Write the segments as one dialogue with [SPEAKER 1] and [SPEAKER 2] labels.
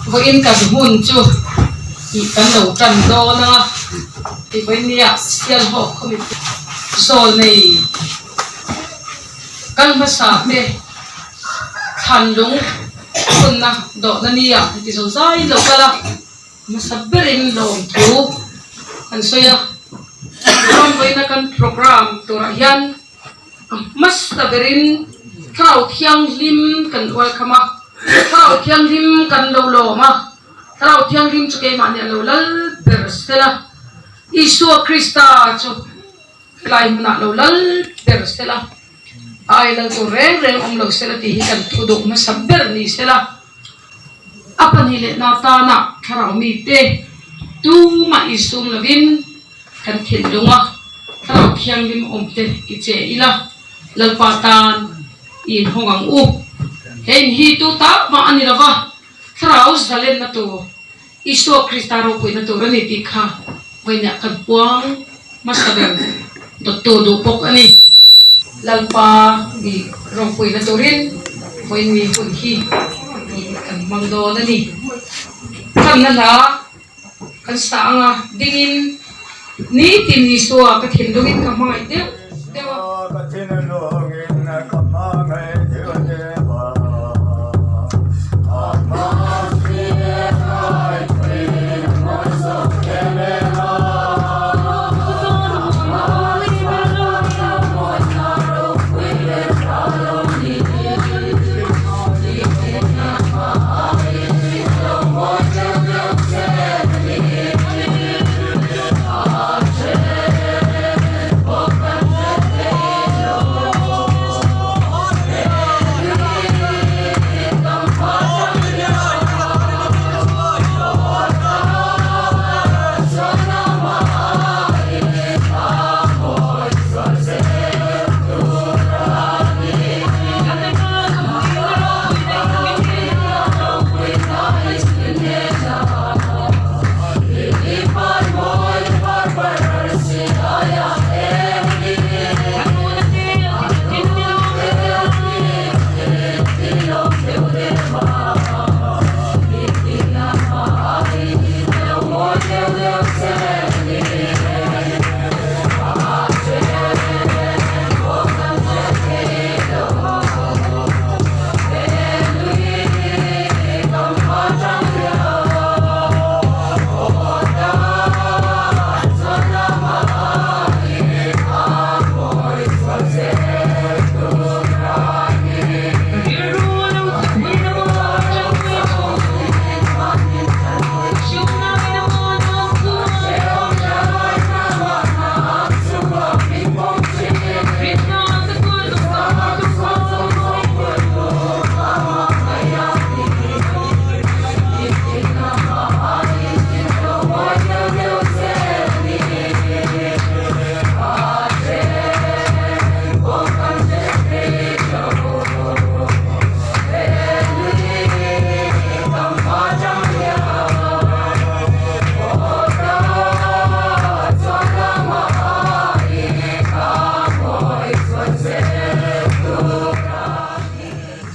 [SPEAKER 1] Vawiin kan hmun chu tih kan lo tan dawn a, tih vawiin nia Sialhawk khaw mipui zawl nei kal hmasa te thlan lung hunna dawhna nia heti zo zai lo kal a. Hmasa berin lawmthu kan sawi a, ram vawiina kan programme turah hian a hmasa berin Thlarau Thianghlim kan ualkham a, Thlarau Thianghlim kan lo lawm a, Thlarau Thianghlim chu keimahni a lo lal ber sel a, Isua Krista chu helai hmunah lo lal ber sel a, ai lal tur reng reng awm lo sel a tih hi kan thu duh hmasa ber ni sel a. A pahnih leh na tana thlarau mite tumah insum lovin kan thinlung a, thlarau thianghlim awmte i che ila, Lalpa tan i inhawng ang u. He in hi tu tak mah a ni lova, thlarau zalenna tur, Isua Krista ropuina tur a ni tih kha vawiinah kan puang hmasa ber dawttu duh bawk a ni. Lalpa i ropuina turin vawiin mi hun hi i kan hmang dawn a ni. Thanna hla kan sa ang a, dingin nitin Isua ka thinlungin ka hmangaih deuh deuh a.
[SPEAKER 2] Ka thinlungin ka hmangaih deuh deuh a.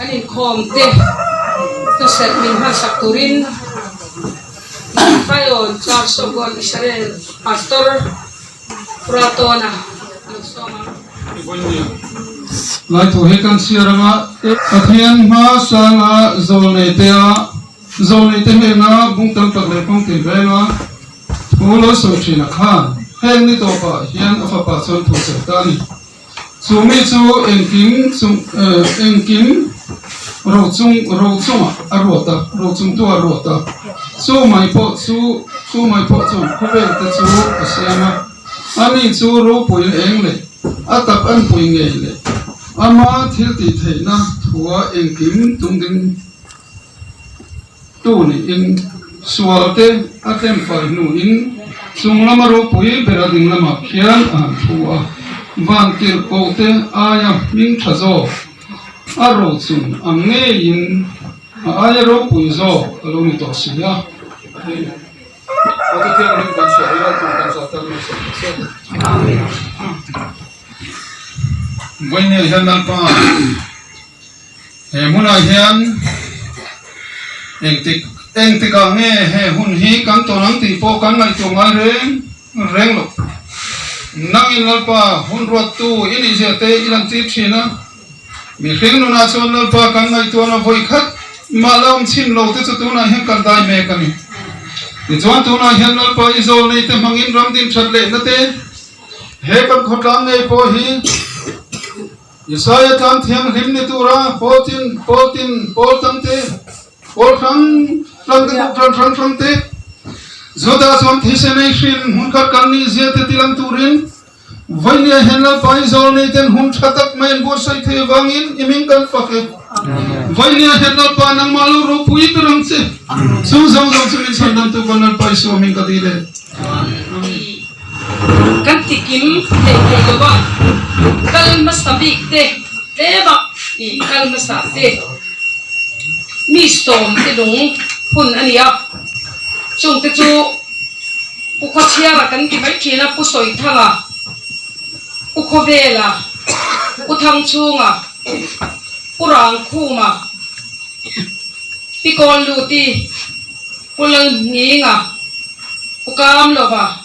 [SPEAKER 1] Kan inkhawm te thuserh min hmansak turin Zion Church of God Israel Pastor Puratawna a lo sawm ang.
[SPEAKER 3] Lai thu hi kan chhiar anga Pathian hma sanga zawlnei te a zawlnei te hnena bung tam tak leh kawng tin renga thu lo sawi thin a khan heng ni tawpah hian a fapa chuan thu sawi ta a ni. Chu mi chu engkim chung engkim ro chung ro chungah a ruat a, ro chungtu a ruat a. Chu mai pawh chu chu mai pawh chuan khawvel te chu a siam a. Ani chu ropui eng leh a tak an pui ngei leh ama thil tih theihna thua engkim tungding tu niin sualte a tlem fai hnuin chung lama ropui bera ding lamah khian a han thu a, vantirhkohte aia hming tha zawk a rochun ang ngeiin a aia ropui zawk a lo ni tawh si a. Vawinia hian Lalpa he hmunah hian engtik engtikah nge he hun hi kan tawn ang tih pawh kan ngaihtuah ngai reng reng lo. Nangin Lalpa hun ruattu i nihzia te i lantir thin a, mihring nunah chuan Lalpa kan ngaihtuahna vawi khat mah la awm chhin lo te chu tunah hian kan dai mek a ni. Tichuan tunah hian Lalpa i zawl nei te hmangin ram din that lehna te he kan khawtlang ngei pawh hi Isaiah tlang thianghlim ni tura pawl tin pawl tin pawl tang te pawl hrang hrang te kawk hran hrang hrang te Juda chuan thisen ei hrin hmun khat kan nih zia te tilang turin Vawinia hian Lalpa i zawl nei ten hun tha tak mai an buatsaih thei avangin i ming kan fak e. Vawinia hian Lalpa nangmah lo ropui ber ang che. Chung zawng zawng chu min chhan dantu kan Lalpa Isua hming ka dil e.
[SPEAKER 1] Amen. Kan ti kim thei thei lo a, kal hmasa bik te tlem a i kal hmasa te mi sawm te lung hun a ni a, chung te chu Pu Khawchhiara kan ti mai thin a, Pu Sawithanga, Pu Khawvela, Pu Thangchhunga, Pu Rangkhuma, Pi Kawlluti, Pu Lalhninga, Pu Kamlova,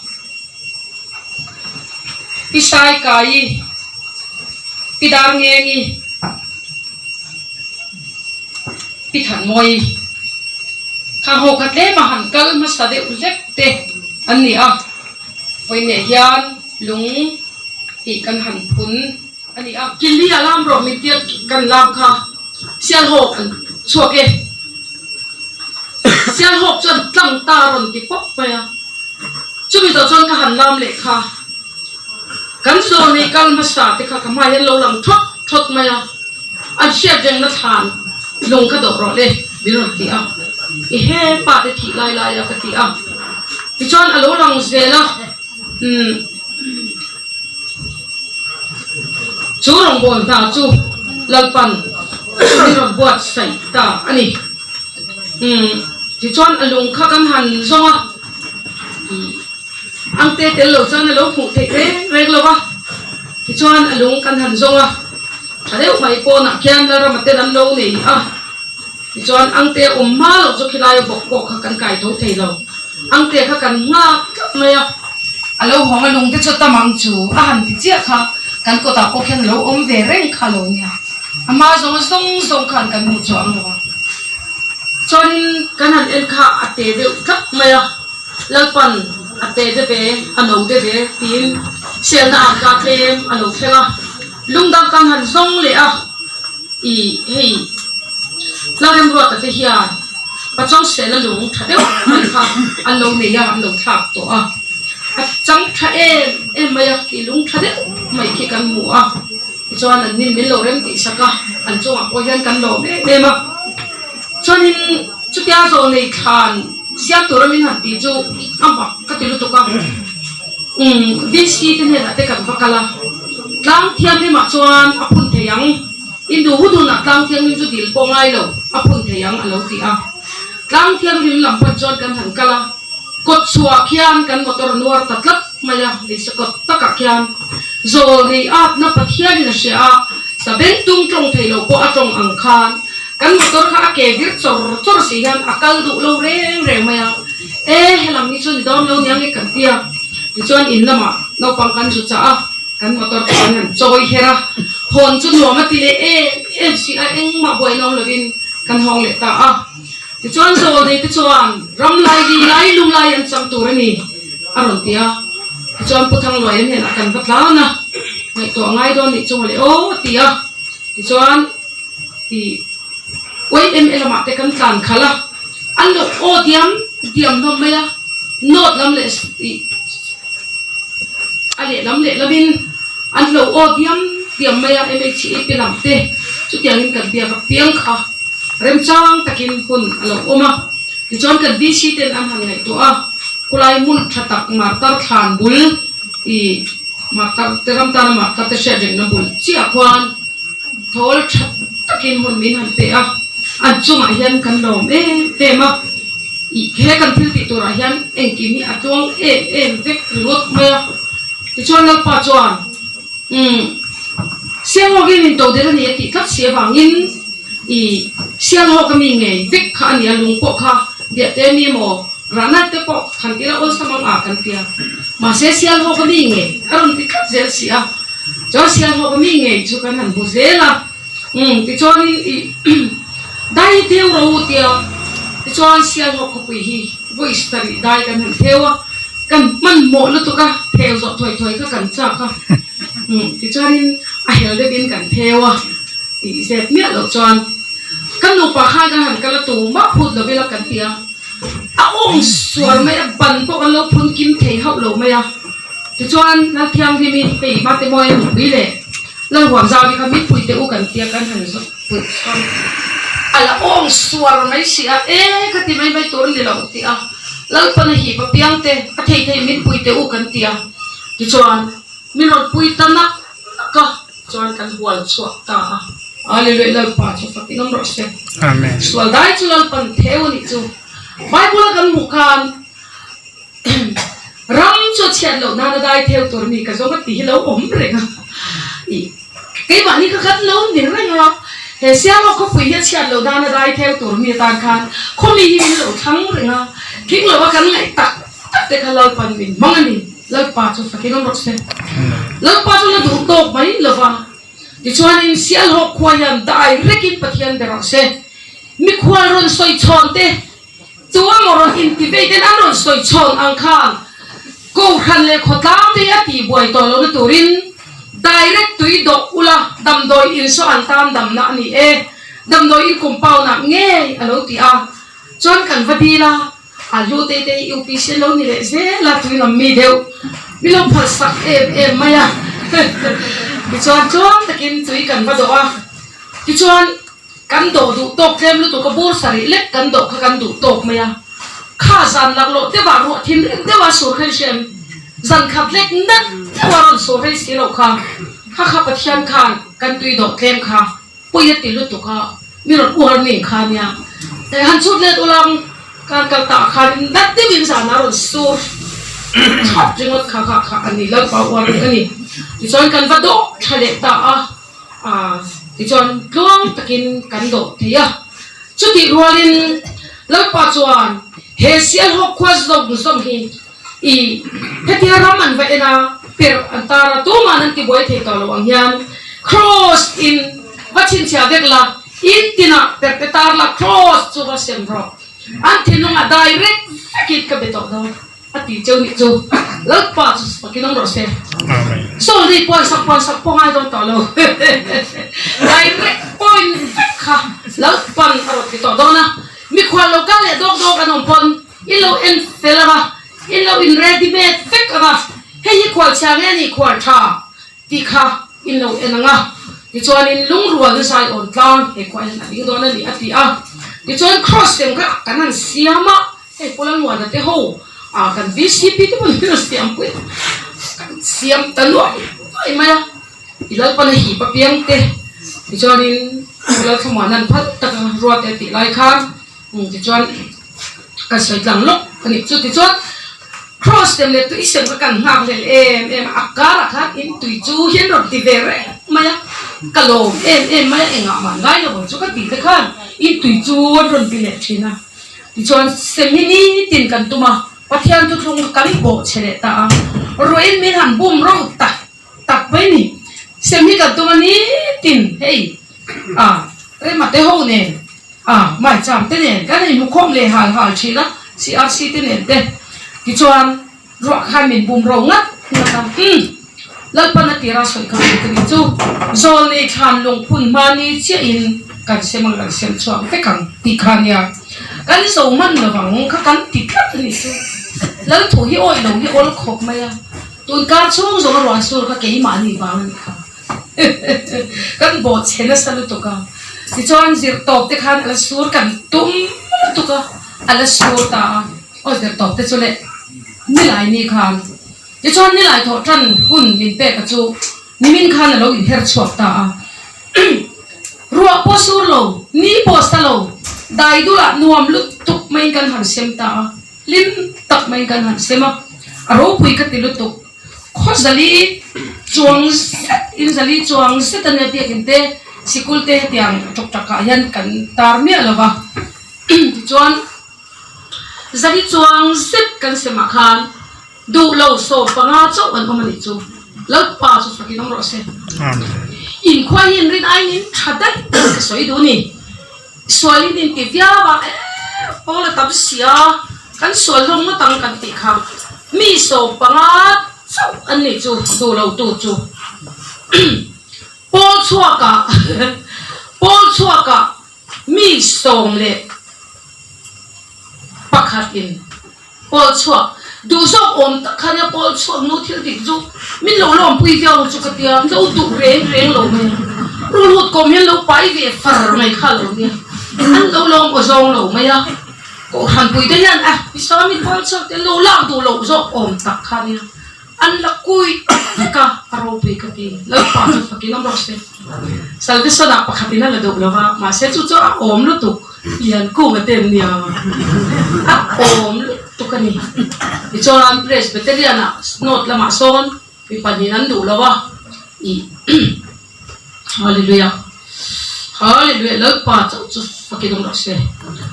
[SPEAKER 1] Pi Saikaii, Pi Darngengi, Pi Thanmawii. Kha ho kha tlema han kal hmasa deuh hlek te an ni a, vawiineh hian lung tih kan han phun a ni a. Killi a lam rawh min tia kan lam kha Sialhawk an chhuak e. Sialhawk chuan tlang ta a rawn ti pawp mai a, chumi zawh chuan ka han lam leh kha. Kan zawnei kal hmasa te kha ka hmai hian lo lang thawt thawt mai a, an hriat rengna thlan lung kha dawh rawh le min rawn ti a, i he pa te thih lai lai a ka ti a, tichuan a lo lang zel a, umm chu rawngbâwl hna chu Lalpan min rawn buatsaih ta a ni. Umm tichuan a lung kha kan han zawng a, ih. Angte tel lo chuan a lo hmuh theih reng reng lo a, tichuan a lung kan han zawng a, tha deuh mai pawnah khian Lalrama ten an lo nei a, tichuan Angte awm hma loh chu khilai a bawk pawh kha kan kai tho thei lo, Angte kha kan nghak tlat mai a, a lo hawng a lung te chu tam ang chu a han ti chiah kha kan kawtah pawh khian a lo awm ve reng kha lo nia, a hma zawng zawng zawng khan kan hmuh chuang lo a, chuanin kan han en kha a te deuh tlat mai a. Lalpan a te de ve, a no de ve tiin selna ah ka tlem a lo thleng a, lungdang kan han zawng leh a, i hei Lalremruata te hian Pachawng sela lung tha deuh mai kha an lo nei a, an lo thlak tawh a, a chang tha em em mai a, i lung tha deuh mai khi kan hmu a, tichuan an nin min lo rem tih sak a, an chungah pawh hian kan lawm em em a, chuanin chutia zawl nei thlan. Siam tura min han tih chu a mak ka ti lutuk a, umm VC te hnenah te kan va kal a, tlang thianghlimah chuan a phun thei ang, in duh hun hunah tlang thianghlim chu dil pawh ngai lo a phun thei ang a lo ti a, tlang thianghlim lam pan chuan kan han kal a, kawt chhuah khian kan motor a nuar ta tlat mai a, lisa kawt takah khian zawl nei atna Pathianin a hria a, Sabeng tung tawng thei lo pawh a tawng ang khan kan motor kha a ke vir chawr chawr si hian a kal duh lo reng reng mai a, e helam hi chu ni dawn lo niang i kan ti a, tichuan in lamah naupang kan zu chah a, kan motor chu kan han chawi her a, hawn chu nuam a ti leh em em si a, engmah buaina awm lovin kan hawng leh ta a, tichuan zawlnei te chuan ram lai li lai lum lai an chang tur a ni a rawn ti a. Tichuan Pu Thangluaia hnenah kan va tlan a, ngaihtuah ngai dawn nih chu mawle aw a ti a, tichuan ih YMA lamah te kan tlan khalh a, an lo aw diam diam hlawm mai a, note lam leh ih a lehlam lehlam in an lo aw diam. tiam mai a MHEP lam te chutiangin kan biak apiang kha remchang takin hun a lo awm a. Tichuan kan VC ten an han ngaihtuah a, khulai hmun tha tak martar thlan bul ih martar te ram tana martar te hriat rengna bul chiah khuan thawl tha takin hun min han pe a, an chungah hian kan lawm em em a, ih he kan thil tih turah hian engkim hi a tluang em em vek ringawt mai a, tichuan Lalpa chuan umm Sialhawkin in to der a ni a tih tlat si avangin ih Sialhawk ami ngei vek kha a ni a, lung pawh kha biahte ami emaw rahna te pawh han tila awlsam ang a kan ti a, mahse Sialhawk ami ngei a rawn ti tlat zel si a. Chuan Sialhawk mi ngei chu kan han hmu zel a, umm tichuanin ih dai hi theu ro u tia tichuan Sialhawk khawpui hi vawi sarih dai kan han theu a, kan hmanhmawh lutuk a, theu zawh thuai thuai kha kan chak a, umm tichuanin a hel deuhin kan theu a, tih zet miah loh chuan kan nupa khan kan han kal a tumah phut lo ila kan ti a, a awng suar mai a, ban pawh kan lo phun kim thei hauh lo mai a. Tichuan, Lalthianghlim i hei mate mawi a nupui le Lalhuamzau i kha min pui teh u kan tia kan han zawt pui chuan a la awng suar mai si a, e ka ti mai mai tur a ni lo ti a, Lalpan a hip apiang te a thei thei min pui teh u kan ti a, tichuan min rawn pui ta nak nak a, chuan kan hual chhuak ta a. Hallelujah Lalpa chu fakin awm rawh se.
[SPEAKER 4] Amen.
[SPEAKER 1] Sual dai chu Lalpan theu a nih chu. Bible a kan hmuh khan Ram chu a chhiat loh nana dai theu tur mi ka zawng a ti hi lo awm reng a, ih keimahni kha kan lo ni reng a, he Sialhawk khawpui hi a chhiat loh nana dai theu tur mi atan khan khawmi hi min lo thlang reng a, tling lo a kan ngaih tak tak te kha Lalpan min hmang a ni, Lalpa chu fakin awm rawh se. Lalpa chu la duh tawk mai lo va, tichuanin Sialhawk khua hian dai rekin Pathian be rawh se, mikhual rawn sawi chhawn te, Chu a maw rawn inti vei ten an rawn sawi chhawn ang khan Kohhran leh khawtlang te hi a tih buai tawh lohna turin direct tui dawh ula damdawi in saw an tan damna a ni e, damdawi in compound ah ngei a lo ti a, chuan kan va dil a, a hlu te te hi UPC an lo ni leh zel a tui lam mi deuh mi lo phal sak em em mai a tichuan tluang takin tui kan va dawh a tichuan Kan dawh duh tawk tlem lutuk a bur sarih lek kan dawh kha kan duh tawk mai a, kha zan laklawh deuhah ruah thinrim deuha sur kha i hrem, zan khat lek nat deuha rawn sur rei si loh kha, kha kha Pathian khan kan tui dawh tlem kha pui a ti lutuk a, mi rawn uar ning kha nia, han chhut let ulang kar kal tah khan nat deuhin zanah rawn sur that ringawt kha kha kha a ni Lalpa uar ring a ni, tichuan kan va dawh tha leh ta a. A, tichuan tluang takin kan dawh thei a. Chutih rualin Lalpa chuan he Sialhawk khua zawng zawng hi i hetia ram an va en a, perh an tar a, tuman an tibuai thei tawh lo ang hian Kraws in va chhinchhiah vek la, in tinah perh te tar la, Kraws chu va sem rawh. An thinlungah direct vekin ka be tawh dawn. A ti cheu nih chu Lalpa chu fakin awm rawh se. Sawl ri puan sak puan sak pawh ngai dawn tawh lo. Direct point vek kha Lalpan a rawn ti tawh dawn a. Mikhual lo kal leh dawk dawk an awm pawn in lo en fel ang a, in lo in ready made vek ang a. Hei hi khual chhia nge ni khual tha tih kha in lo en ang a. Tichuanin lungrualna zai awn tlang he khuah hian a ding dawn a ni a ti a. Tichuan cross tem kha kan han siam a. Hei Pawla Nuana te ho ah kan VCP te pawh hi siam pui kan siam ta nuai nuai mai a, i Lalpana hip apiang te tichuanin Lalthlamuan an phal tak a ruat e tih lai khan tichuan kan sawi tlang lawk a nih chu tichuan Cross tem leh tui sem kha kan nghak hlel em em a, a karah khan in tui chu hian rawn ti ve reng mai a, ka lawm em em mai a engah mah ngai lo ang chu ka tih te khan in tui chu an rawn ti leh thin a. Tichuan, sem hi nitin kan tum a, Pathian thuthlung kan bawh chhe leh ta a, ruahin min han bum ro tak tak mai ni. Sem hi kan tum a nitin, hei a Rema te ho nen, a Maicham te nen kan inhmu khawm leh hal hal thin a, CRC te nen te. Tichuan, ruah khan min bum ro ngat ngat a, umm, Lalpan a tira sawi kha an ti chu, Zawlnei thlan lungphun hmani chiahin kan sem ang, kan sem chhuak vek ang tih kha nia, kan zo hman lovang kha kan ti tlat a nih chu. Lalthu hi awih lo hi awl khawp mai a, tun kar chhung zawng a ruah sur kha keimahni vang a nih kha. Kan bawhchhe nasa lutuk a. Tichuan zirtawp te khan a la sur kan tum lutuk a, a la sur ta a. Aw zirtawp te chu leh nilai ni khan. Tichuan nilai thawh tan hun min pek a chu nimin khan a lo inher chhuak ta a. Ruah pawh sur lo, ni pawh sa lo, dai dulah nuam lutuk maiin kan han sem ta a. Hlim tak maiin kan han sem a, a ropui ka ti lutuk. Khaw zali chuang zet in zali chuang zet a nia biakinn te sikul te hetiang tawk takah hian kan tar miah lo va. Tichuan zali chuang zet kan semah khan duh lo 15 chauh an awm a nih chu. Lalpa chu fakin awm rawh se. Inkhua hi inrin aiin in tha daih ka sawi duh a ni. Sualin in ti viau a, eh pawl a tam sia, kan sual hlawm ngawt ang kan tih kha mi 15 chauh an nih chu duh lo tu chu pawl chhuakah pawl chhuakah mi 11 in Pawl chhuak duh zawk awm tak kha nia pawl chhuak nu thil dik chu min lo lawmpui viau chu ka tia lo duh reng reng lo mai a, rulhut kawm hian lo pai ve far mai kha lo nia an lo lawm aw zawng lo mai a, kohhran pui te hian a Isami pawl chhuak te lo lak duh loh zawk awm tak kha nia an la kui vek a, a ropui ka ti Lalpa chu fakin awm rawh se. Salvation ah pakhat in a la duh lo va mahse chu chu a awm lutuk. Lian kung a ten nia a awm lutuk a ni. Tichuan Presbyterian ah North lamah sawn mi pahnihin an duh lo a ih Hallelujah Hallelujah Lalpa chauh chu fakin awm rawh se.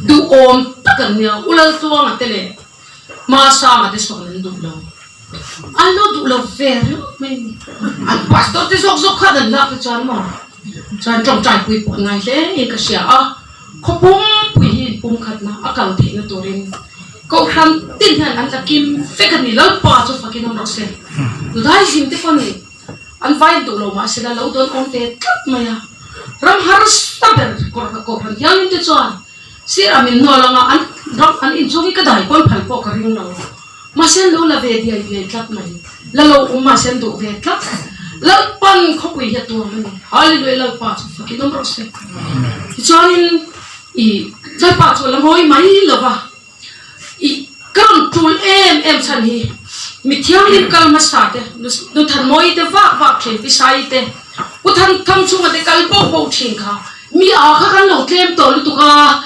[SPEAKER 1] Duhawm tak an nia U Laltluanga te leh Hmasanga te sawn an duh lo. An lo duh lo ve ringawt mai a ni. An pastor te zawk zawk khan an lak te chuan maw chuan tawngtai pui pawh an ngai hle in ka hria a. Khaw pumpui hi in pumkhatna a kal theihna turin Kohhran tin hian an la kim vek a ni. Lalpa chu fakin awm rawh se. Judaism te pawh ni an vai duh lo mahse la lo dawn awm ve tlat mai a. Ram harsa ber Kohhran hiangin te chuan Sir a min hnawl anga an ram an inchhung hi ka dai pawn phal pawh ka ring lo. Mahse an lo la ve diai diai tlat mai. La lo awm mahse an duh ve tlat. Lalpan khawpui hi a tuam a ni. Hallelujah Lalpa chu fakin awm rawh se. Tichuanin i Lalpa chu a la ngawi mai lo va. I ka rawn tul em em chhan hi mi thianghlim kal hmasa te nu Thanmawii te vak vak thin Pi Saii te Pu Than Thamchhunga te kal boh boh thin kha mi a kha kan lo tlem tawh lutuk a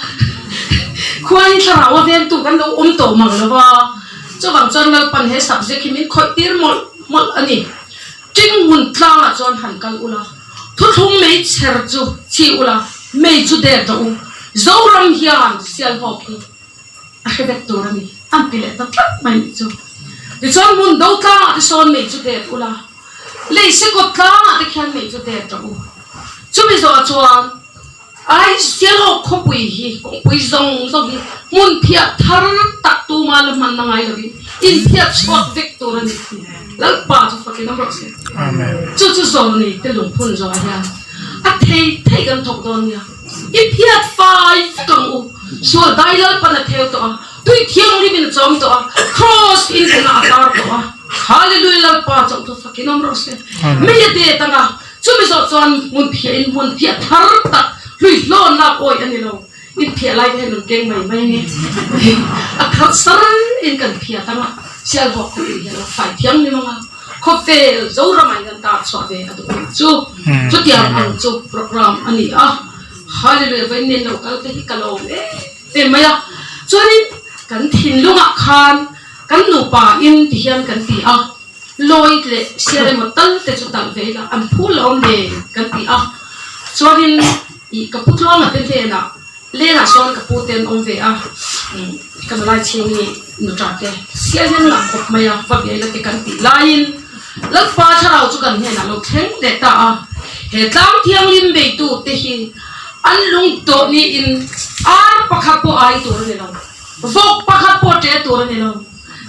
[SPEAKER 1] khua hi thlarau a vengtu kan lo awm tawh mang lo va chuvang chuan Lalpan he subject hi min khawih tir mawlh mawlh a ni Ting hmun tlangah chuan han kal ula thuthlung mei chher chu chhi ula mei chu der rawh u Zoram hian Sialhawk hi a hre vek tur a ni. An ti leh ta tlat mai nih chu. Tichuan hmun do tlangah te sawn mei chu det ula, lei sekawt tlangah te khian mei chu det rawh u. Chumi zawhah chuan ai Sialhawk khawpui hi kawngpui zawng zawng hi hmun phiah thar tak tuma la hmanna ngai lovin inphiat chhuak vek tur a ni. Lalpa chu fakin awm rawh se. Chu chu zawlnei te lungphun zawhah hian a thei thei kan thawk dawn nia. I phiat fai vek ang u. Sual dai Lalpan a theu tawh a, tui thianghlim in a chawm tawh a, Kraws in kawngah a tar tawh a. Hallelujah Lalpa chauh chu fakin awm rawh se. Mei a det ang a, chumi zawh chuan hmun phiah in hmun phiah thar tak hlui hlawn lak awih a ni lo. In phiah lai te hian rawn keng mai mai nge. A thar sar in kan phiat ang a, sialhawk te tih hian a fai thianghlim ang a. Khawvel Zoramah hian tar chhuah ve a duh ang chu. Chutiang ang chu program a ni a. Hallelujah vawiin nen lo kal te hi ka lawm em em mai a. Chuanin kan thinlungah khan kan nupa in ti hian kan ti a, Lloyd leh Sial emaw tal te chu talh ve ila an phul lo awm ve kan ti a. Chuanin ih ka pu tluanga te hnenah Lenah sawn ka pu te an awm ve a, ka nulai chhingi nuṭa te sial hian ngah khawp mai a, va biaila te kan tih laiin Lalpa thlarau chu kan hnenah lo thleng leh ta a, he tlang thianghlim beitu te hi an lung tawh niin ar pakhat pawh ai tur a ni lo, vawk pakhat pawh ṭe tur a ni lo,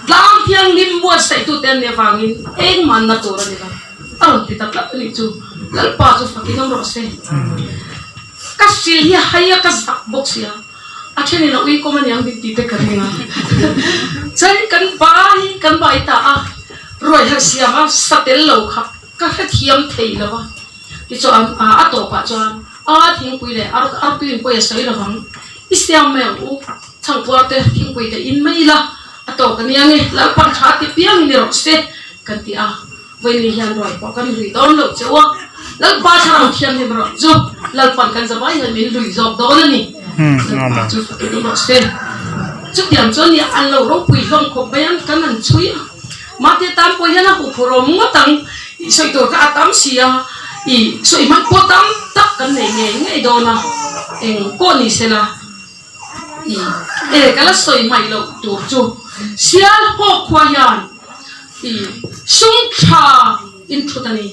[SPEAKER 1] tlang thianghlim buatsaihtu te an nih avangin engmah na tur a ni lo, a rawn ti ta tlat a nih chu, Lalpa chu fakin awm rawh se. Ka sil hi hai a ka zak bawk sia, a thenin a uikawm aniang min tih te ka ring a. Chuan kan pa hi kan bai ta a, ruai han siam a, sa tel lo kha ka hrethiam thei lo a. Tichuan a tawpah chuan a thingpui leh artuiin pawi a sawi lovang. I siam mai ang u, chhangpuar te thingpui te in mai ila a tawk a nia nge, Lalpan tha ti piang in ni rawh se kan ti a, Vawiin hian ruai pawh kan hlui dawn loh che u a, Lalpa thlarau thianghlim rawh chu Lalpan kan zavai hian min hlui zawk dawn a ni, Lalpa chu fakin awm rawh se. Chutiang chuan nia an lo ropui hlawm khawp mai ang kan han chhui a, mahte tan pawh hian a huphurh awm ngawt ang, i sawi tur kha a tam si a, i sawi hman pawh tam tak kan nei ngei ngei dawn a, eng pawh ni sela i e ka la sawi hmaih loh tur chu sial hawk khua hian i sum tha in thut a ni,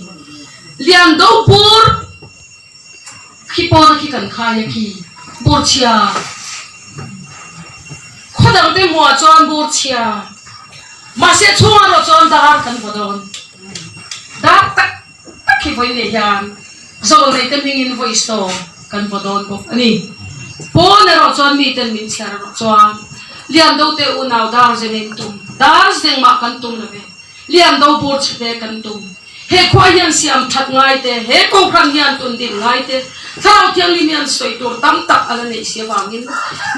[SPEAKER 1] lian do bur. Khi pawn khi kan khai a khi bur chhia khaw dang te hmuh ah chuan bur chhia mahse chhungah erawh chuan dar kan vaw dawn dar tak tak hi vawi leh hian zawl nei te hmingin vawi saw kan vaw dawn bawk a ni pawn erawh chuan miten min chhiar erawh chuan lian do te unau dar zeng in tum dar zeng mah kan tum lo ve. Lian do bur chhe te kan tum. He khua hian siam that ngai te, he Kohhran hian tun din ngai te, Thlarau Thianghlim hian sawi tur tam tak a la neih si avangin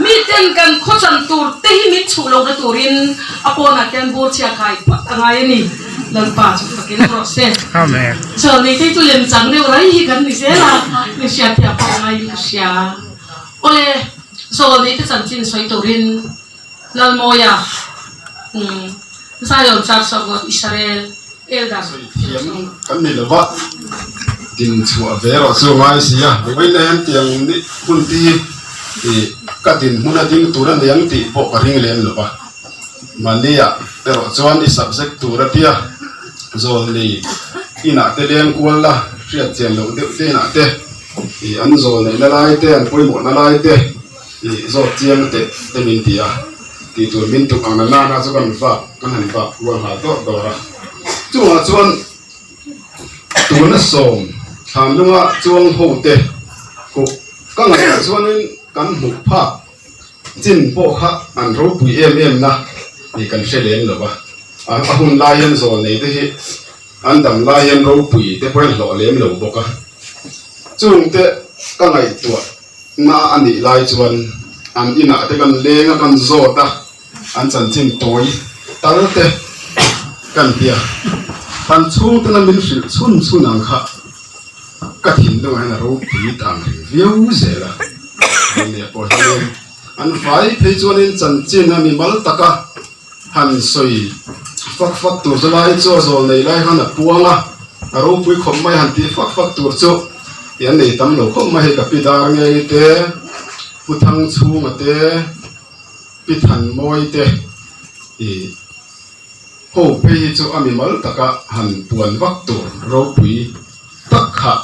[SPEAKER 1] miten kan khaw chan tur te hi min chhuh lohna turin a pawnah khian bur chhia khai phawt a ngai a ni. Lalpa chu fakin rawh se.
[SPEAKER 4] Amen.
[SPEAKER 1] Chuan nei te chu lemchang deuh rai hi kan ni zel a, min hriatthiam pawh ngaiin ka hria. Awle, zawl nei te chanchin sawi turin Lalmawia, Umm, Zion Church of God Israel Elder.
[SPEAKER 5] Sawi thiam kan ni lova, din chhuah ve erawh chu ngai si a, vawiin hian tiang ni hun te hi ih ka dinhmun a ding tur a ni ang tih pawh ka ring lem lova, mahniah erawh chuan i subject tur a tia zawl nei inah te leng kual la hriat chian loh deuh te inah te ih an zawl neihna lai te an pawimawhna lai te. Ih zawt chiang teh te min ti a, tih tur min tuk ang na nana chu kan vak kan han vak kual nghal dawrh dawrh a. Chungah chuan tuna sawm thlan lunga chuang ho te huh ka ngaihtuah chuanin kan hmuh phak chin pawh kha an ropui em em na tih kan hre lem lo va, a hun lai hian zawl nei te hi an dam lai hian ropui te pawh hian hlawh lem lo bawk a, chungte ka ngaihtuah. Na a nih lai chuan an inah te kan leng a, kan zawt a, an chanchin tawi tal te kan ti a, kan chhungtena min hrilh chhun chhun ang kha ka thinlungah hian a ropui ta ang reng viau zel a, Nia pawh hian an vai phei chuanin chanchin a mimal taka han sawi fak fak tur chu lai chu a zawl nei lai khan a puang a, a ropui khawp mai han tih fak fak tur chu ih an nei tam lo khawp mai hei ka pi dar ngei te pu thang chhunga te pi than mawi te ih ho phei hi chu a mimal taka han puan vak tur ropui tak kha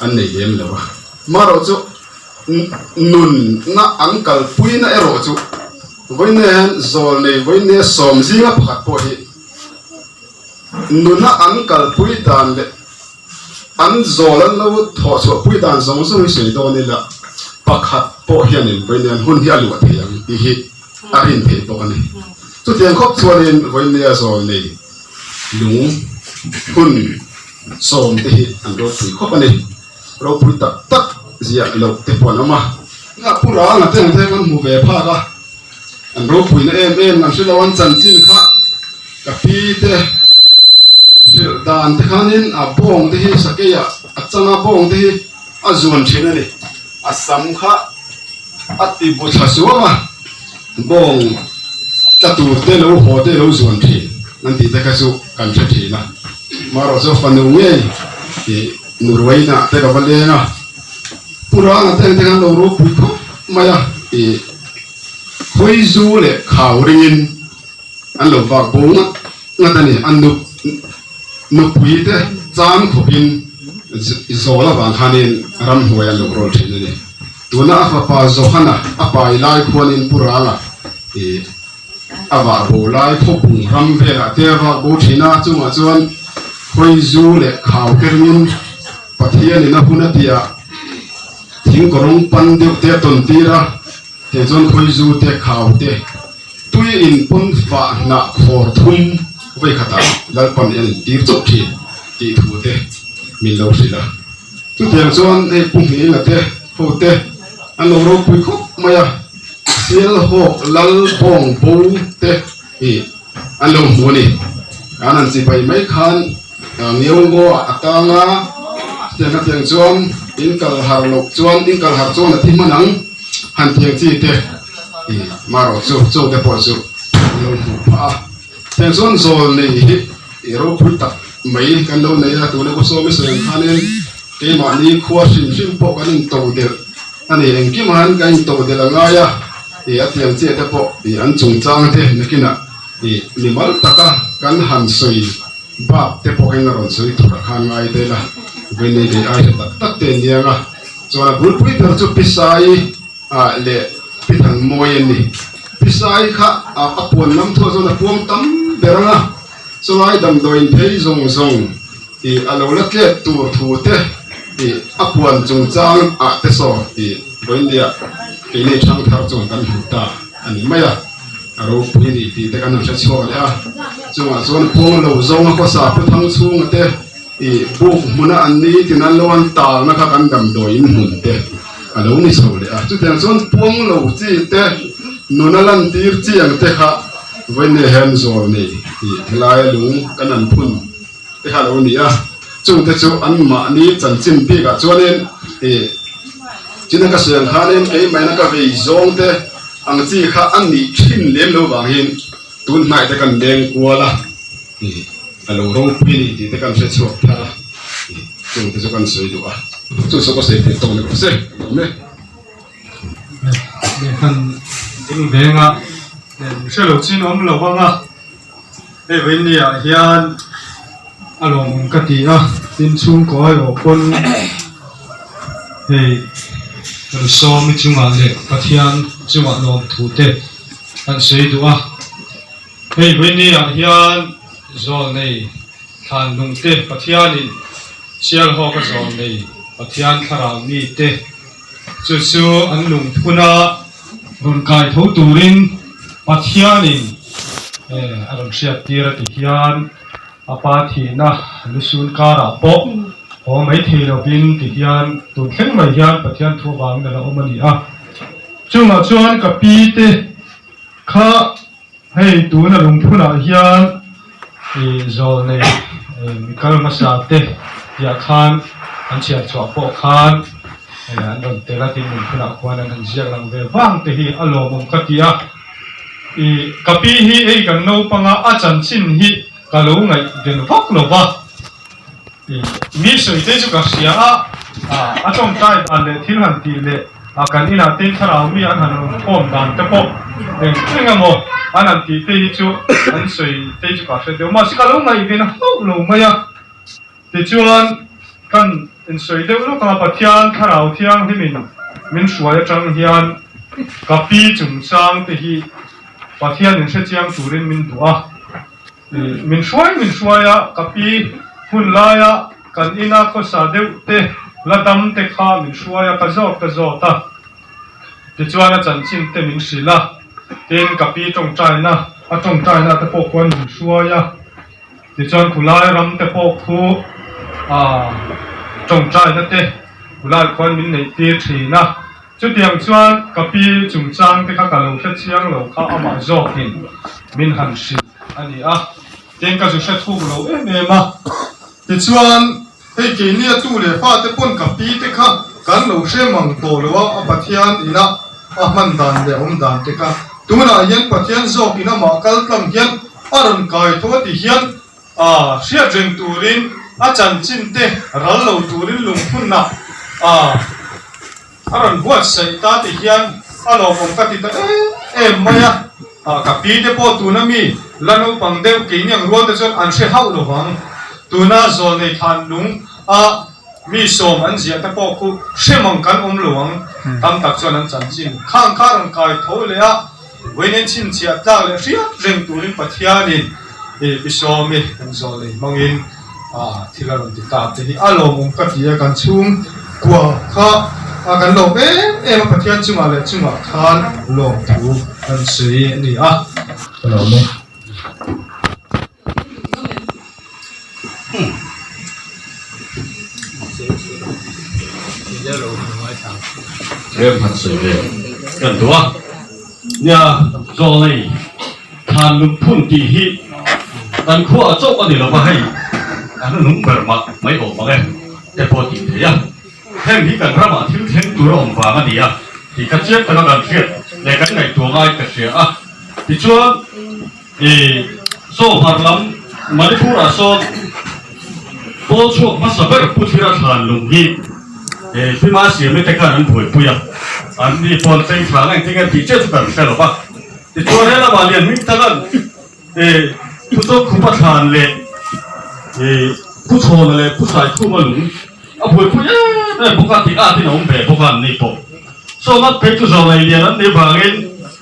[SPEAKER 5] an nei lem lo a, marawh chu nunna an kalpuina erawh chu vawiin hian zawl nei vawiin sawm zinga pakhat pawh hi nuna an kalpui dan leh an zawl an lo thawh chhuah pui dan zawng zawng hi sawi dawn ila pakhat pawh hianin vawiin hian hun hi a luah thei ang tih hi a rin theih bawk a ni. Chutiang khawp chuanin vawiin zawl nei lung hun sawm te hi an ropui khawp a ni. Ropui tak tak ziah loh te pawh an awm a. Nghah pu rang a te ang te kan hmu ve phak a, an ropuina em em an hre lo an chanchin kha ka pi te hrilh dan te khanin a bawng te hi sakei ah a chang a bawng te hi a zuan thin a ni. A sam kha a ti bu thla suam a. Bawng tla tur te lo haw te lo zuan thin an tih te kha chu kan hre thin a, marawh chu fanu ngei ih nuruaina te ka va leng a, Pu Ranga te ang te khan lo ropui khawp mai a ih khawi zu leh khau ringin an lo vak bo ngat ngat a ni, an nu nupui te cham khawpin zawl avang khanin ramhnuai an lo rawl thin a ni. Tuna a fapa Johana a pai lai khuanin Pu Rala ih a vah bo lai khawpung ram velah te a vak bo thin a, chungah chuan khawi zu leh khau te ringin Pathianin a hun a tihah thing kawrawng pan deuh te a tawn tir a, tiang chuan khawi zu te khau te tui in pawn fah hnah khawr thum vawikhatah Lalpan i an intir chauh thin tih thu te min lo hrilh a. Chutiang chuan hei Pu Hming-a te ho te an lo ropui khawp mai a, Sialhawk Lal Bawng Bo te hi an lo hmu a ni. An han chibai mai khan Ngeungo ah a tang a, chutiang hetiang chuan in kal har loh chuan in kal har chuan a thi hman ang han tiang chi te i marawh chu chu te pawh chu an lo hmuh phah a. Heng chuan zawl nei hi i ropui tak mai kan lo nei a, tuna ku sawm i sawi ang khanin keimahni khua hrim hrim pawh kan into delh a ni, engkim han kan into delh a ngai a, i a tiang chiah te pawh i an chungchang te nakinah i mimal taka kan han sawi bak te pawh hian a rawn sawi tur a khan ngai tel a, vawiin nei ai hre tak tak te an niang a, chuan a bulpui ber chu Pisai. Ah leh pi than mawi an ni. Pi Sai kha a puan lam thuah chuan a puang tam ber ang a, chulai damdawiin phei zawng zawng ih a lo la tlet tur thu te ih a puan chungchang ah te saw ih vawiindia keini thangthar chuan kan hmu ta a ni mai a, a ropui ni tih te kan han hre chhuak leh a, chungah chuan puang lo zawnga khawsa pu thang chhunga te I buk hmuna an ni tin an lo an talna kha kan damdawiin hmun te a lo ni chho leh a. Chutiang chuan puang lo chi te, nuna lantir chi ang te kha vawiin hian zawl nei tih helaia lung kan an phun te kha a lo ni a. Chungte chu anmahni chanchin bikah chuanin i china ka sawi ang khanin keimahina ka vei zawng te ang chi kha a nih thin lem lo vangin tun hnai te kan leng kual a. A lo ropui a ni tih te kan hre chhuak thar a, chung te chu kan sawi duh a, chu chu ka sawi theih tawk ni rawh se, ka lawm e.
[SPEAKER 3] Lehkhan ding venga hre lo chin awm lo vang a, hei vawiin ah hian a lawmawm ka ti a, tin chhungkaw aiawh pawn hei kan sawmi chungah leh Pathian chungah lawmthu te kan sawi duh a. Hei vawiin ah hian zawlnei thlan lungte Pathianin Sialhawka zawlnei Pathian thlarau mite chu chu an lungphun a rawn kai tho turin Pathianin a rawn hriattir a ti hian a pa thihna lusun karah pawh haw mai thei lovin ti hian tun thleng mai hian Pathian thu avangin a la awm a ni a. Chungah chuan ka pi te kha Hei tuna lungphunah hian ih zawlnei mikal hmasa te piah khan an chhiar chhuah pawh khan an rawn tel a tin lungphunah khuan an han ziak lang ve vang te hi a lawmawm ka ti a. Ih ka pi hi hei kan naupanga a chanchin hi ka lo ngaihven vak lo va. Ih mi sawi te chu ka hria a, a tawngtai dan leh thil han tih leh kan inah te thlarau mi an han rawn khawm dan te pawh eng eng emaw an han tih te hi chu an sawi te chu ka hre deuh mahse ka lo ngaihven hauh lo mai a. Tichuan kan insawi deuh lawk a, Pathian thlarau thianghlimin min hruai atang hian ka pi chungchang te hi Pathian inhrechiang turin min duh a. Min hruai min hruai a, ka pi hun laia kan ina khawsa deuh te la dam te kha min hruai a, ka zawt ka zawt a. Tichuan a chanchin te min hrilh a, tin ka pi tawngtaina a tawngtaina te pawh khuan min hruai a, tichuan khulai ram te pawh khu ah tawngtaina te khulai khuan min neih tir thin a. Chutiang chuan ka pi chungchang te kha ka lo hre chiang lo kha amah zawkin min han hrilh a ni a, tin ka zu hre thuk lo em em a. Tichuan, hei keini a tu leh fate pawn ka pi te kha kan lo hre mang tawh lo a, a Pathian ina a hman dan leh awm dan te kha tunah hian Pathian zawkin amah kal tlang hian a rawn kai tho a ti hian a hriat reng turin a chanchin te ral lo turin lungphunna a A rawn buatsaih ta ti hian a lawmawm ka ti ta em em mai a, ka pi te pawh tuna mi la naupang deuh keini ang rual te chuan an hre hauh lo vang. Tuna zawlnei thlan lung a mi sawm an ziah te pawh khu hre mang kan awm lo ang. Tam tak chuan an chanchin khang kha rawn kai tho leh a, vawiin chhinchhiah tlak leh hriat reng turin Pathianin pi sawmi kan zawlnei hmangin thil a rawn ti ta te hi a lawmawm ka ti a, kan chhungkua kha kan lawm em em a, Pathian chungah leh chungah khan lawmthu kan sawi a ni a, ka lawm e.
[SPEAKER 4] Rem han sawi ve kan duh a. Nia, Zawlnei thlan lungphun tih hi kan khua a chauh a ni lo va, hei a hnuhnung ber mah mai awm ang e te pawh tih theih a. Heng hi kan ramah thil thleng tur a awm vang a ni a tih kha chiang taka kan hriat leh kan ngaihtuah ngai ka hria a. Tichuan, ih Sawhmar lam Manipur-ah sawn pawl chhuak hmasa ber Pu Thira thlan lung hi Hlima Siami te khan an buaipui a, an ni pawn tleng thlang engtin nge tih chiah chu kan hre lo va. Tichuan he lamah lian hming takan ih Pu Chawkhupa thlan leh ih Pu Chhawna leh Pu Saikhuma lung a buaipui em em bawk a tih atin a awm ve bawk a an ni pawh. Saw ngat phei chu zawlei lian an nih vangin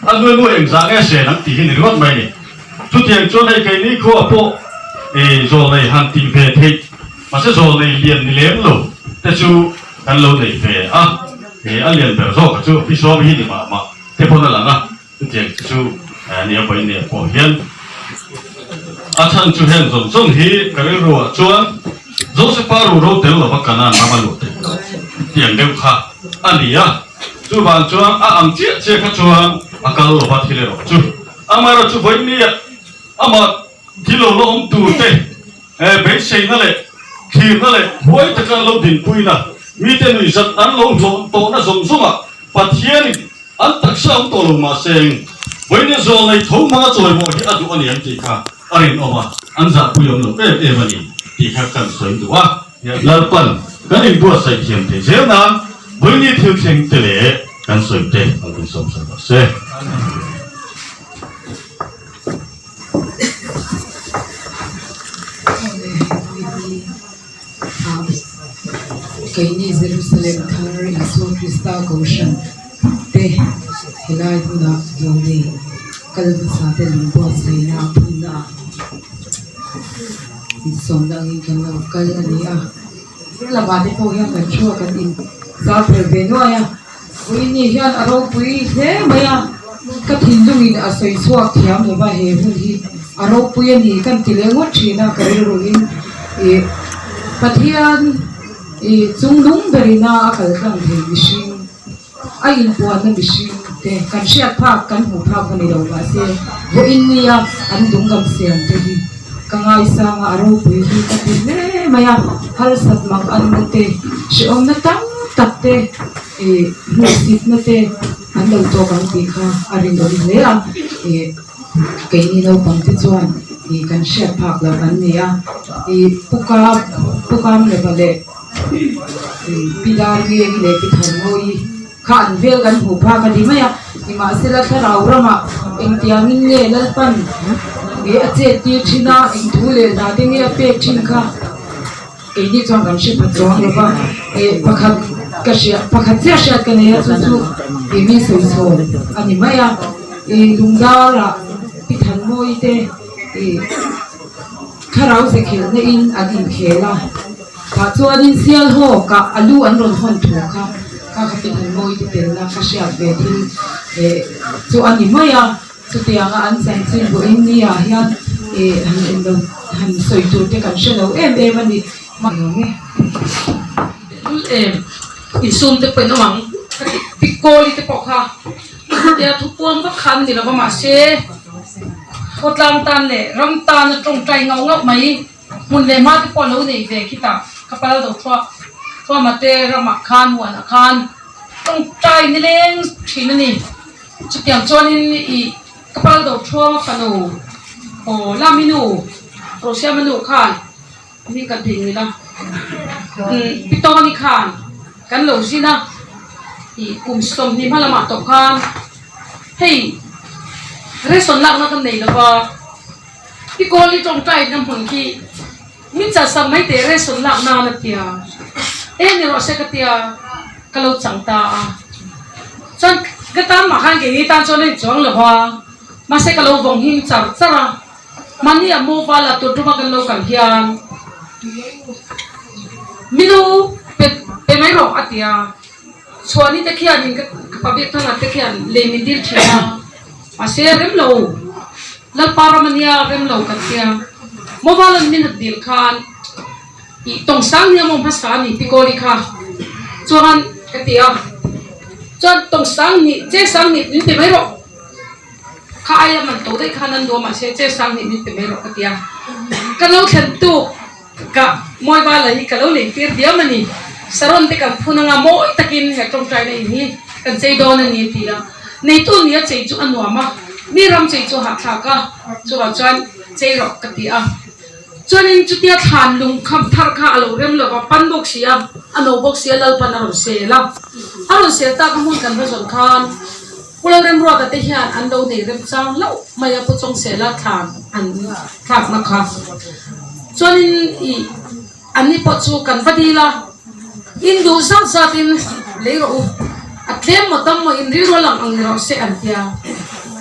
[SPEAKER 4] a nuai nuai engzah nge sen an tih hi ni ringawt mai ni. Chutiang chuan hei keini khuaah pawh ih zawlei han tih ve theih mahse zawlei lian ni lem lo te chu kan lo nei ve a, ih a lian ber zawk chu pi sawm hi ni mah mah te pawn a lang a. Chutiang te chu nia vawi nen pawh hian a chhan chu heng zawng zawng hi ka rilruah chuan Josepha ruhro tel lova Kanaan rama luh theih loh tiang deuh kha a ni a. Chuvang chuan a ang chiah chiah kha chuan a kal lova thil erawh chu amaherawh chu vawi nia amah thil lo la awm tur te beiseina leh thlirna leh huai taka an lo dinpuina mite nuihzat an lo hlawh tawhna zawng zawngah Pathianin An taksa awm tawh lo mahse vawiin zawl nei tho hmanga chawimaw hi a duh a ni an tih kha a rinawm a, an zahpui awm lo em em a ni tih kha kan sawi duh a. Lalpan kan inbuatsaih thiam thei zel nan vawiin thil thleng te leh kan sawi te an rawn sawm sawi rawh se.
[SPEAKER 6] Keini Jerusalem thar Isua Krista Kohhran te helai hmunah zawlnei kal hmasa te lung buatsaihna a phunna ah insawmna angin kan lo kal a ni a. Zir lamah te pawh hian kan thu a kan in zau phel ve nuai a. Vawiini hian a ropui hle mai a, ka thinlungin a sawi chhuak thiam lo va he hun hi a ropui a ni kan ti leh ngawt thin a ka rilruin ih Pathian ih chunglung berina a kal tlang thei mihring a inpuanna mihring te kan hriat phak kan hmuh phak va ni lo mahse vawiin nia an dunglam siam te hi ka ngaisang a a ropui hi ka ti hle mai a harsat mak anna te hrehawmna tam tak te. Ih hmuhsitna te an lo tawk ang tih kha a rinawm hle a, ih keini naupang te chuan ih kan hriat phak loh an ni a, ih pu kap pu kam lova leh ih pi Darngengi leh pi Thanmawii kha an vel kan hmuh phak a ni mai a, nimahsela thlarau ramah engtiangin nge Lalpan ih a chet tir thin a, eng thu leh hla te nge a pek thin kha. Keini chuan kan hre phat chuang lo va, eh pakhat ka hria pakhat chiah hriat ka nei a chu chu ih mi sawi chhawn a ni mai a, ih lungdara pi Thanmawii te ih thlarau ze khelhna in an inkhel a, tah chuanin sial haw kah a lu an rawn hawn thu kha kha kha pi Thanmawii te telna ka hriat ve thil eh chu a ni mai a. Chutianga an chanchin vawiin ni ah hian ih han en lo han sawi tur te kan hre lo em em a ni.
[SPEAKER 1] Lul em insum te pawh in awm ang ka ti pi kawli te pawh kha tia thu puang vak kha an ni lo va mahse khawtlang tan leh ram tana tawngtai ngauh ngauh mai hmun leh hma te pawh lo nei ve khitah ka pal do thuah thuama te ramah khan huanah khan tawngtai nileng thin a ni. Chutiang chuanin ih ka pal do thuama fanu aw Laminu Rosiama nu khan hming kan thei ngil a umm Pi Tawni khan kan lo zin a ih kum 20 hma lamah tawh khan hei ration lakna kan nei lova Pi Kawli tawngtai na hmun khi min chalsak mai teh ration lak nan a tia e ni rawh se ka tia ka lo chang ta a chuan ka tan mah khan keini tan chuan a in chuang lo va mahse ka lo vawng hing char char a mahni a mobile ah tur tuma kan lo kal hian minu pe pe mai rawh a ti a chhuani te khianin ka pabiak thangah te khian lei min dil thin a mahse rem lo. Lalpa ram a nia rem lo kan tia. Mobile an min hat dil khan ih tawng sang nia maw hmasa a ni Pikawli kha. Chuan ka ti a, chuan tawng sang hnih, che sang hnih min pe mai rawh. Kha aia man to daih khan an duh a mahse che sang hnih min pe mai rawh ka ti a. Ka lo thlen tuk ka mawi vala hi ka lo neih tir diam a ni. Saron te kan phun anga mawi takin he tawngtaina in hi kan chei dawn a ni a ti a. Neitu nia chei chu a nuam a, mi ram chei chu a hahthlak a, chuvang chuan chei rawh ka ti a. Chuanin chutia thlan lung kham thar kha a lo rem lo va, pan bawk si a, a no bawk si a, Lalpan a rawn sel a. A rawn sel tak a hmun kan va zawn khan Pu Lalremruata te hian an lo nei remchang hlauh mai a, Pu Chawngsela thlan an thlakna kha. Chuanin ih anni pawh chu kan va dil a, in duh zat zatin lei rawh u, a tlem maw tam maw in rilru a lang ang ni rawh se an tia.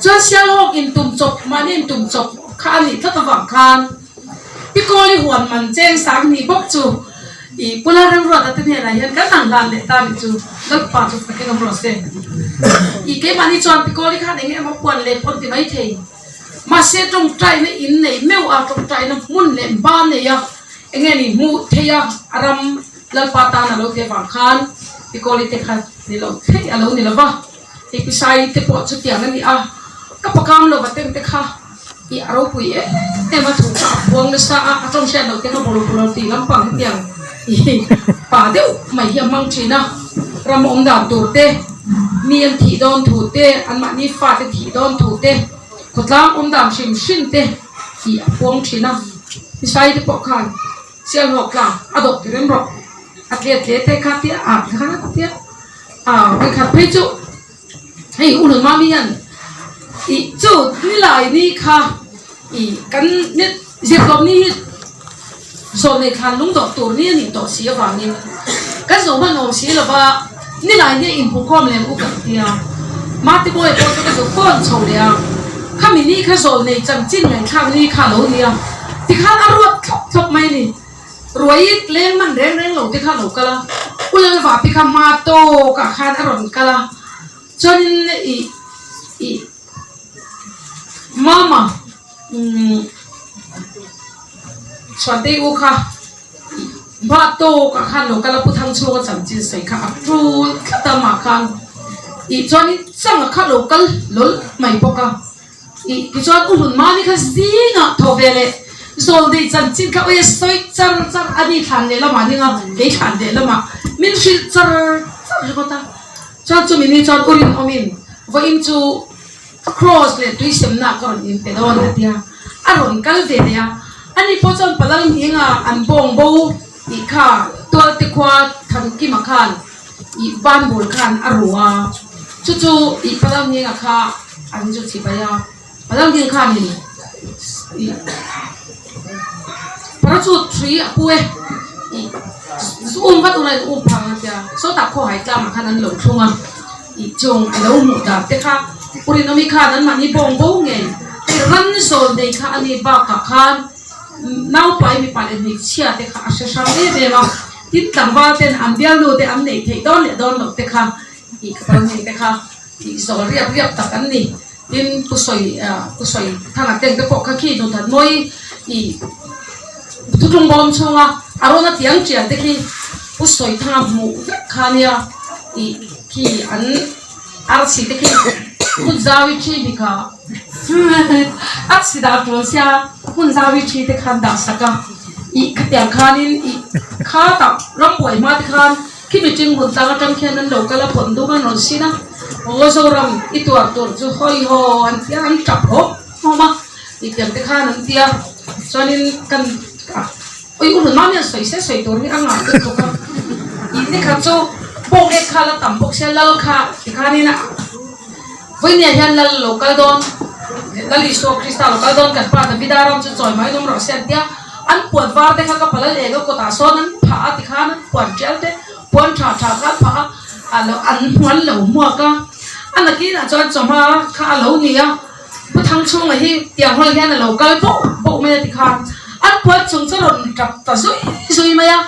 [SPEAKER 1] Chuan Sialhawk in tum chawp, mahni in tum chawp kha a nih tlat avang khan Pikawli huan man cheng sang nih bawk chu i Pu Lalremruata te hnenah hian kan han hlan leh ta nih chu Lalpa chu takin awm rawh se. I keimahni chuan Pikawli khan eng emaw puan leh pawn ti mai thei. Mahse tawngtaina in nei meuh a, tawngtaina hmun leh ba nei a, eng nge ni hmuh theih a, a ram Lalpa tan a lo ti avang khan Pikawli te kha ni lo theih a lo ni lo va. Hei Pisai te pawh chutiang a ni a, ka pakam lo va teng te kha i a ropui em em a, thu kha a phuang nasa a, a tawng hriat loh te kha bawlh bawlh tih lampang hetiang i pa deuh mai hi a hmang thin a, ram awm dan tur te, mi an thih dawn thu te, anmahni fate thih dawn thu te, khawtlang awm dan hrim hrim te i a phuang thin a, Pisai te pawh khan Sialhawk tlang a dawh ti rem rawh, a tlet tle te kha tia a kha tia a vawikhat phei chu hei u hlun mami hian ih chu nilai ni kha ih kan ni zirtawp ni hi zawh nei thlan lung dawh tur ni a nih tawh si avangin kan zawh hman awm si lova nilai ni a inhmuhkhawm lem u kan tia mate bawi pawh chu ka zawh phone chho leh a khami ni kha zawh nei chanchin ngaihthlak ni kha a lo ni a tikhan a ruat thlawp thlawp mai a ni. Ruai leng man reng reng lo te kha a lo kal a, U Lalvapi kha hma tawkah khan a rawn kal a, chuanin ih ih Mama umm Chhuantei u kha ih hma tawkah khan a lo kal a, Pu Thangchhunga chanchin sawi kha a tul tlat a mah khan ih chuanin changa kha a lo kal hlawl mai bawk a. Ih tichuan U Hlun Mami kha zingah thaw ve leh Zawlnei chanchin kha awi a sawi char char a ni thlan leh lamah ding a, kei thlan leh lamah min hrilh char char ringawt a. Chuan chumi ni chuan U Rinawmin vawiin chu Cross leh tuisemna ka rawn inpe dawn a tia, a rawn kal ve leh a. Ani pawh chuan Palal Nghinga an bawng bo tih kha Tualte khua Thankima khan Ih banbul khan a ru a, chu chu ih Palau Nghinga kha an zu chhi bai a, Palau Nghinga khanin ih parachute hrui a pu e, ih zu um vat ula in um phang a tia, sawtah khawhai tlangah khan an lo thlung a, ih chung a lo hmuh dan te kha Pu Rinawmi khan anmahni bawng bo ngei, hei ran zawl nei kha a ni bakah khan. Naupai mipa leh hmeichhia te kha a hre hrang em em a, tin tlangval ten an bialnu te an neih theih dawn leh dawn loh te kha ih ka pal nei te kha ih zawl riap riap tak an ni. Tin Pu Sawi Pu Sawi Thanga teng te pawh kha khi Nuthat Mawi ih thuthlung bawm chhunga a rawn a tiang tian te khi Pu Sawi Thanga hmuh vek kha nia ih khi an Arsi te khi hmun zawi thi mi kha arsi dah tul sia hmun zawi thi te khan dah sak a ih khatiang khanin ih kha tah rambuai hma te khan khi meeting hun tlang atang khian an lo kal a pawn dum an rawn sin a aw Zoram i tuar tur chu hawi haw an tia an tap hawm hawm a ih tiang te khan an tia chuanin kan Ui u hlun mami an sawi se sawi tur hi a ngah deuh bawk a, ih nikhat chu bawng ek kha la tam bawk sia lal kha tikhanin a vawinia hian lal lo kal dawn Lal Isua Krista lo kal dawn kan pa Davida ram chu chawi mai nawm rawh se an tia an puan var te kha ka palal eng a kawtah sawn an phah a tikhan an puan tial te puan tha tha kha an phah a a lo an hmuan lo hmuak a a nakinah chuan chawhma kha a lo ni a. Pu Thangchhunga hi tiang hawl hian a lo kal boh boh mai a tikhan an puan chung chu rawn tap ta zui zui mai a,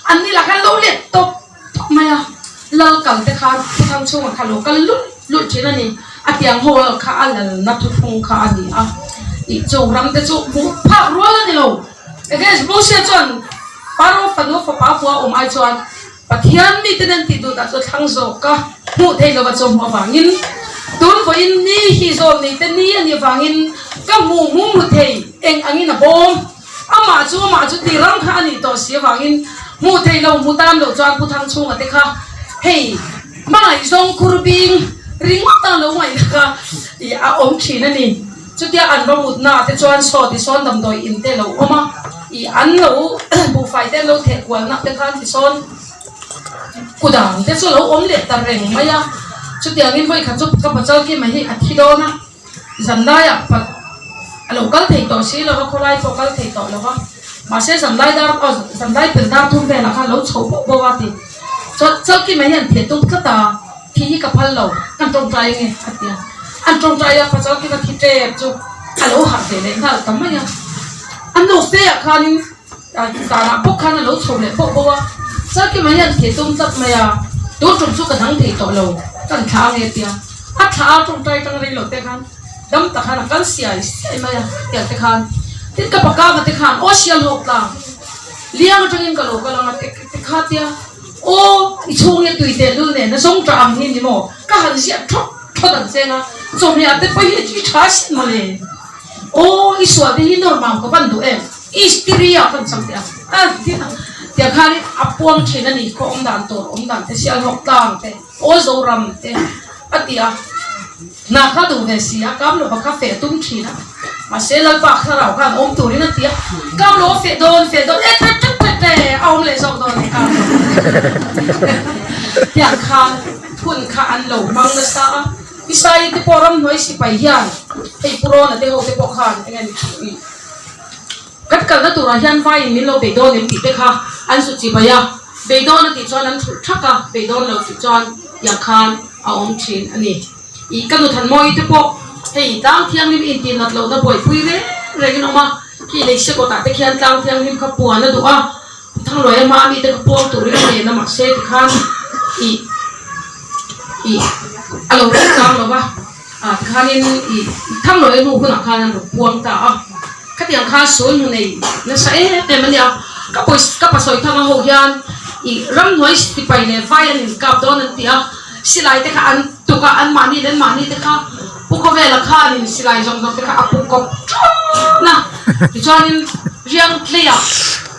[SPEAKER 1] an ni lah khan lo let tawp tawp mai a, lal kal te khan Pu Thangchhunga kha lo kal lulh lulh thin a ni, a tiang hawl kha a lalna thuthlung kha a ni a, ih chung ram te chu hmuh phak rual a ni lo. Against Mosia chuan Pharaoh fanu fapa hua awm ai chuan. Pathian mite nen tih duh dah chu a thlang zawk a, hmuh theih lova chu hmuh avangin tun vawiin ni hi zawl nei te ni a nih avangin ka hmu hmu hmu thei eng angin a bawm. Amah chu amah chu ti rang kha a nih tawh si avangin hmuh theih lo hmu tan loh chuan Pu Thangchhunga te kha hei hmangaihzawng khur bing ringawt a lo ngaihna kha ih a awm thin a ni. Chutia an va mutna te chuan saw tisawn damdawi in te lo awm a, ih an lo buhfai te an lo theh kualna te khan tisawn kudang te chu a lo awm leh ta reng mai a. Chutiangin vawikhat chu ka pachal Kima hi a thi dawn a. Zanlaiah pa a lo kal thei tawh si lo va, khawlai pawh kal thei tawh lo va, mahse zanlai dar aw zanlai pel dar thum velah khan lo chho pawh pawh a ti. Chuan Chalkima hian theh tum tlat a, thi hi ka phal lo, an tawngtai ange a ti a. An tawngtai a, pa Chalkima thi tep chu a lo harh ve leh nghal ta mai a. A nu fe ah khanin zanah bawk khan a lo chho leh pawh pawh a, Chalkima hian theh tum tlat mai a, tun tum chu ka dang thei tawh lo, ka an thlah ange a ti a. A thla a tawngtai tang rei lo te khan dam tak khan a kal siai siai mai a tiang te khan tin ka pakanga te khan aw sial hawk tlang liang atangin ka lo kal ang a te kha tia aw i chhung hi a tui teh lul nen a zawng tah ang hi ni maw ka han ziah thawt thawt ang cheng a chawhmeh te pawh hi a thi tha sin mawle aw i sual te hi normal ka van duh em istiri ah kan chang teh a tiang khan a puang thin a ni khaw awm dan tur awm dan te sial hawk tlang te. Aw Zoram te a ti a, hna kha duh ve si a, kam lova kha feh tum thin a, mahse Lalpa thlarau khan awm turin a ti a, kam lo a feh dawn feh dawn e tet tet tet te a awm leh zawk dawn e kam lo tiang khan hun kha an lo hmang nasa a, Isaii te pawh ramhnuai sipai hian hei Pu Rawna te ho te pawh khan eng nge ni Kan kalna turah hian vaiin min lo beidawn em tih te kha an zut chi bai a, beidawn a tih chuan an thulh thak a, beidawn lo tih chuan tiang khan a awm thin a ni. Ih ka nu Thanmawii te pawh hei tlang thianghlim intih nat lohna buaipui reng rengin awm a, khi lei sekawtah te khian tlang thianghlim kha puan a duh a, Thangluai a hma mite kha puang turin a nen a mahse tikhan ih ih a lo reng chang lo va ah tikhanin ih Thangluai a hnu hunah khan an rawn puang ta a khatiang khan sul hnu nei nasa em em a nia ka pawisa ka pasawi thang a ho hian ih ramhnuai sipai leh vai an inkap dawn an ti a silai te kha an tuk a anmahni leh anmahni te kha Pu Khawvela khanin silai zawng zawng te kha a pu kawp ṭhawn a tichuanin riang tleiah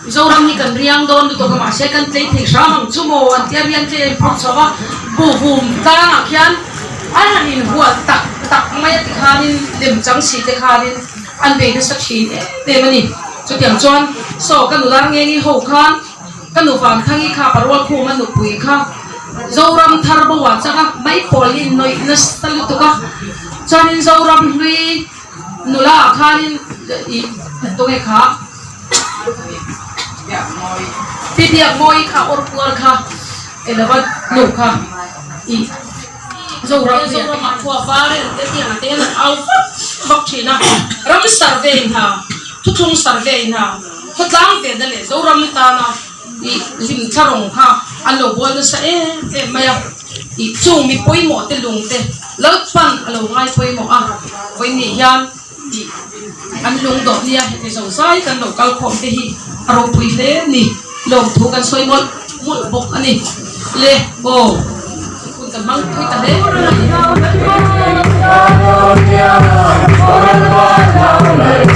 [SPEAKER 1] Mizoram hi kan riang dawn lutuk a mahse kan tlei thei hram ang chu maw an tia riang tlei a inphawrh chho a, buhhum tlangah khian an han inhual tak tak mai a tikhanin lem chang si te khanin an bei nasa thin em em a ni. Chutiang chuan saw ka nula ngengi ho khan ka nu Vanthangi kha parual khuma nupui kha Zoram thar bo ah chang a maipawl hi nawih nasa lutuk a chuanin Zoram hlui nula ah khanin ih tunge kha. Pi biak mawi kha awr puar kha elova nu kha i Zoram Zoramah khua var en te tiang te hian an au vak vak thin a, ram survey hna thuthlung survey hna khawtlang ve na leh Zoram tana i hlim thlarung kha an lo bual nasa em em mai a, i chung mi pawimawh te lung te Lalpan a lo ngai pawimawh a, vawiin hian. tih an lung dawh nia heti zo zai kan lo kal khawm te hi a ropui hle a ni lawmthu kan sawi mawlh mawlh bawk a ni le aw hun kan hmang pui ta hle mai.